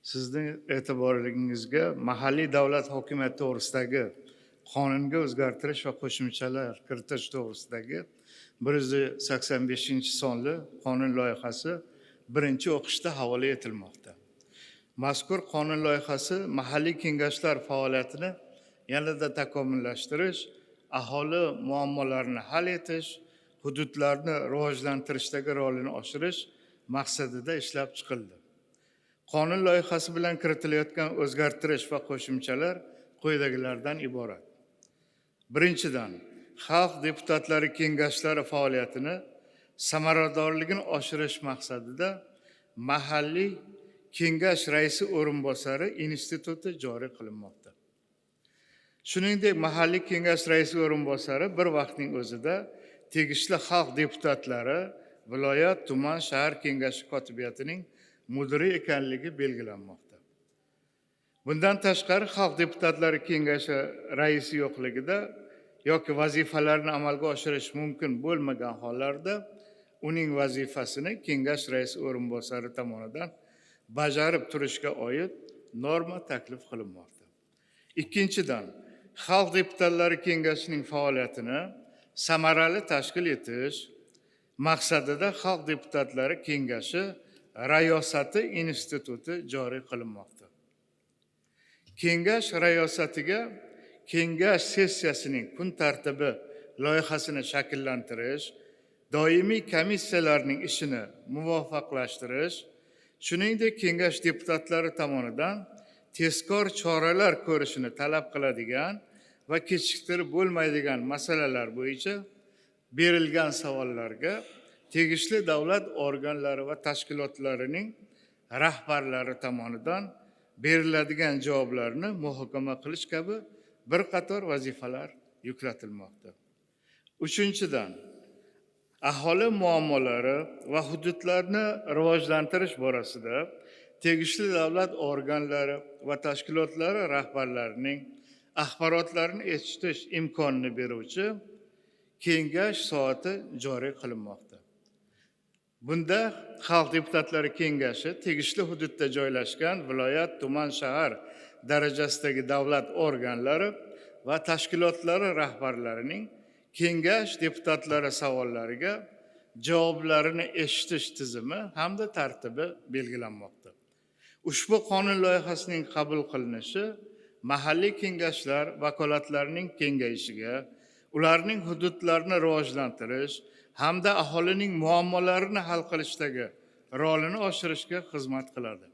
Sizni e'tiboringizga mahalliy davlat hokimiyati to'g'risidagi qonunga o'zgartirish va qo'shimchalar kiritish to'g'risidagi 185-sonli qonun loyihasi birinchi o'qishda havola etilmoqda. Mazkur qonun loyihasi mahalliy kengashlar faoliyatini yanada takomillashtirish, aholi muammolarini hal etish, hududlarni rivojlantirishdagi rolini oshirish maqsadida ishlab chiqildi. Qonun loyihasi bilan kiritilayotgan o'zgartirish va qo'shimchalar quyidagilardan iborat. Birinchidan, xalq deputatlari kengashlari faoliyatini samaradorligini oshirish maqsadida mahalliy kengash raisi o'rinbosari instituti joriy qilinmoqda. Shuningdek, mahalliy kengash raisi o'rinbosari bir vaqtning o'zida tegishli xalq deputatlari viloyat, tuman, shahar kengashi kotibiyatining mudiri ekanligi belgilanmoqda. Bundan tashqari, xalq deputatlari kengashi raisi yo'qligida yoki vazifalarni amalga oshirish mumkin bo'lmagan hollarda uning vazifasini kengash raisi o'rinbosari tomonidan bajarib turishga oid norma taklif qilinmoqda. Ikkinchidan, xalq deputatlari kengashining faoliyatini samarali tashkil etish maqsadida xalq deputatlari kengashi rayosati instituti joriy qilinmoqda. Kengash rayosatiga kengash sessiyasining kun tartibi loyihasini shakllantirish, doimiy komissiyalarning ishini muvofiqlashtirish, shuningdek, kengash deputatlari tomonidan tezkor choralar ko'rishini talab qiladigan va kechiktirib bo'lmaydigan masalalar bo'yicha berilgan savollarga tegishli davlat organlari va tashkilotlarining rahbarlari tomonidan beriladigan javoblarni muhokama qilish kabi bir qator vazifalar yuklatilmoqda. Uchinchidan, aholi muammolari va hududlarni rivojlantirish borasida tegishli davlat organlari va tashkilotlari rahbarlarining axborotlarini eshitish imkonini beruvchi kengash soati joriy qilinmoqda. Bunda xalq deputatlari kengashi tegishli hududda joylashgan viloyat, tuman, shahar darajasidagi davlat organlari va tashkilotlari rahbarlarining kengash deputatlari savollariga javoblarini eshitish tizimi hamda tartibi belgilanmoqda. Ushbu qonun loyihasining qabul qilinishi mahalliy kengashlar vakolatlarining kengayishiga, ularning hududlarni rivojlantirish hamda aholining muammolarini hal qilishdagi rolini oshirishga xizmat qiladi.